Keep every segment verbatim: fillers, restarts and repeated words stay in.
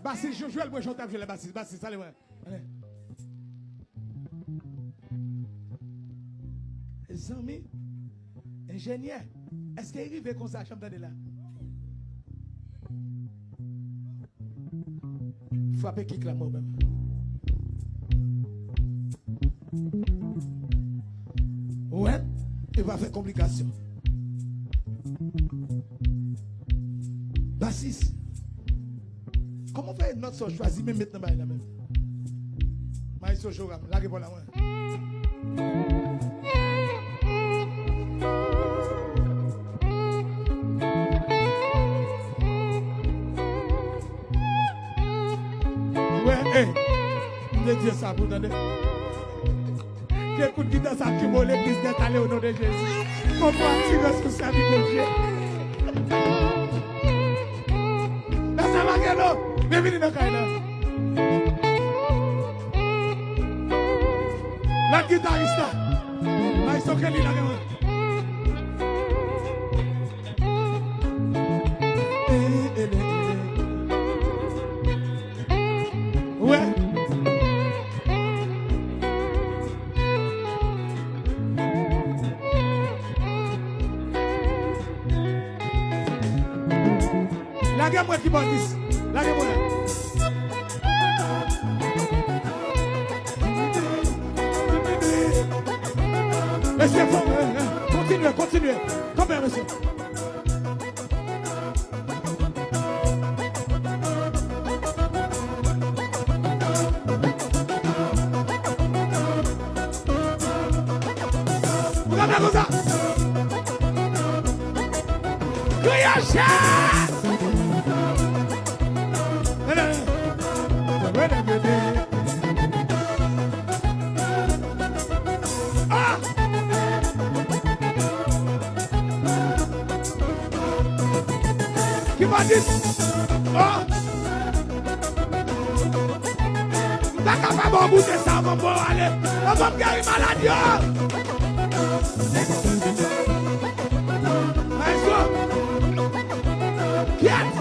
Basis, jwe l, mwen, jan w t ap jwe la, basis, basis, ale, mwen. Ale. Zanmi, enjenyè, èske li rive konsa, jan m tande la? Frape kik la, mwen menm. Wè, e pa fè konplikasyon. Basis. Kòman w fè nòt sa w chwazi menm met nan bagay la menm? Maestro Joram, lage bò la mwen. Wè, eh, m te di sa pou tande. Ke kout gita sa ki bo legliz nèt ale o non de Jezi. Konprann ti responsab Bondye. Lè sa va gen non. Byenvini nan kay la. Lòt gitaris la. Maestro Kelly la gen. Wè. Lage mwen kibòdis. Lage mwen. Mesye, fò, eh, eh, kontinye, kontinye. Kanpe, mesye. Ou ka fè konsa. Kriye Jezi! Ah! Kibòdis! Oh! M ta ka fè ba w goute sa avan m voye w ale. Avan m geri malad yo. Maestro. Kyèt.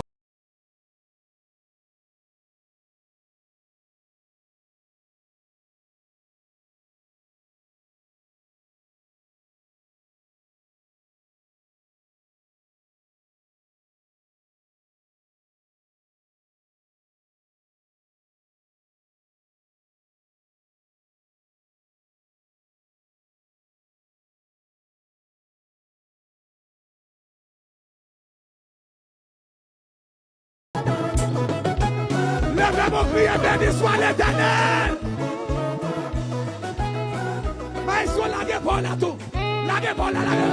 Leve men w, kriye, beni swa Letènèl. Maestro, lage pa w la tou. Lage pa w la, lage.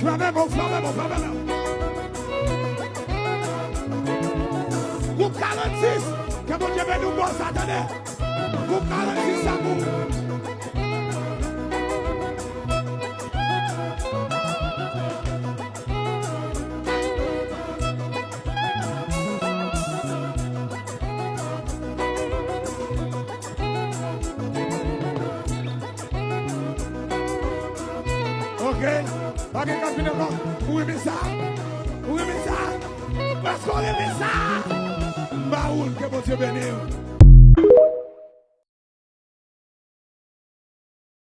Frape bon, frape bon, frape bon. Gwoup karannsis, ke Bondye beni w, bò sa, tande. Gwoup karannsis sa pou ou. Ok. Pa gen k ap vin ankò. Ou renmen sa? Ou renmen sa? Paske w renmen sa? M ba ou l, ke Bondye beni w.